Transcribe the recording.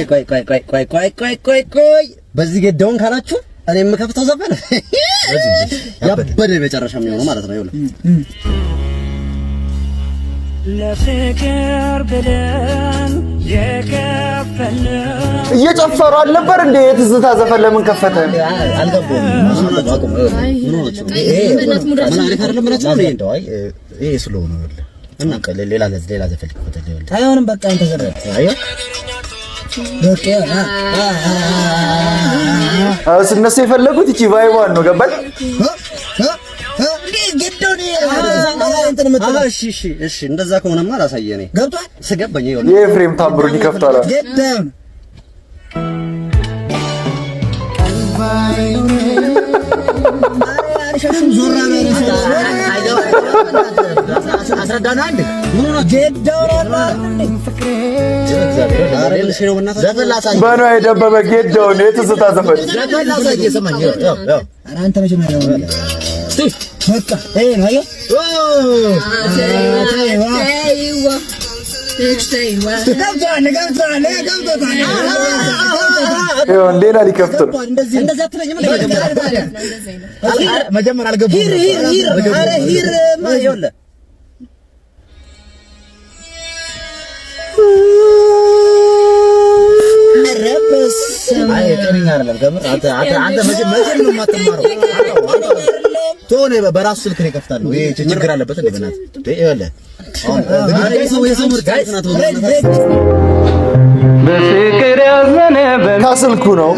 ቆይ ቆይ ቆይ ቆይ ቆይ ቆይ ቆይ ቆይ ቆይ፣ በዚህ ገደውን ካላችሁ እኔ የምከፍተው ዘፈን ያበደ የመጨረሻ የሚሆነው ማለት ነው። ይኸውልህ ለፍቅር ብለን የከፈልነው እየጨፈሩ አልነበር እንዴ? የትዝታ ዘፈን ለምን ከፈተ? አልገባሁም። ምን ሆናችሁ ነው? ምን አሪፍ አይደለም ብላችሁ ነው? እንደው አይ ይሄ ስለሆነ ነው። እና ሌላ ሌላ ዘፈን ልክፈትልህ። ይኸውልህ አይሆንም። በቃ አንተ ዘፈን አየህ በቃ እነሱ የፈለጉት ይቺ vibe ዋን ነው። ገባኝ። እሺ እሺ እሺ፣ እንደዛ ከሆነማ ላሳየህ። እኔ ገብቷል። ስገባኝ ይኸውልህ የኤፍሬም ታምሩን ይከፍታል። ገዳም አልሸሹም። ዞራ አስረዳና አንድ ምን ሆናችሁ? ዘፈን ላሳየህ፣ በነዋይ ደበበ ጌዳውን የትዝታ ዘፈን። ዘፈን ላሳየህ። ስማኝ፣ ይኸው ይኸው ኧረ አንተ መጀመሪያ በቃ ይሄ ነው። አየህ ገብቶሃል፣ ገብቶሃል፣ ገብቶታል። ይኸው ሌላ ሊከፍት ነው። እንደዛ አትለኝም እንዴ? መጀመሪያ አልገባሁም። ሂር ሂር ሂር፣ ኧረ ሂር ማ ይኸውልህ ኧረ በስመ አይ ጤነኛ አይደለም። ከምር አንተ አንተ አንተ መቼም መቼም ነው የማትማረው። ተው፣ እኔ በራሱ ስልክ ነው እከፍታለሁ። ይሄ ችግር አለበት እንዴ? በእናትህ ይኸውልህ አሁን የሰው ምርጫ ናት። በፍቅር ያዘነ ከስልኩ ነው።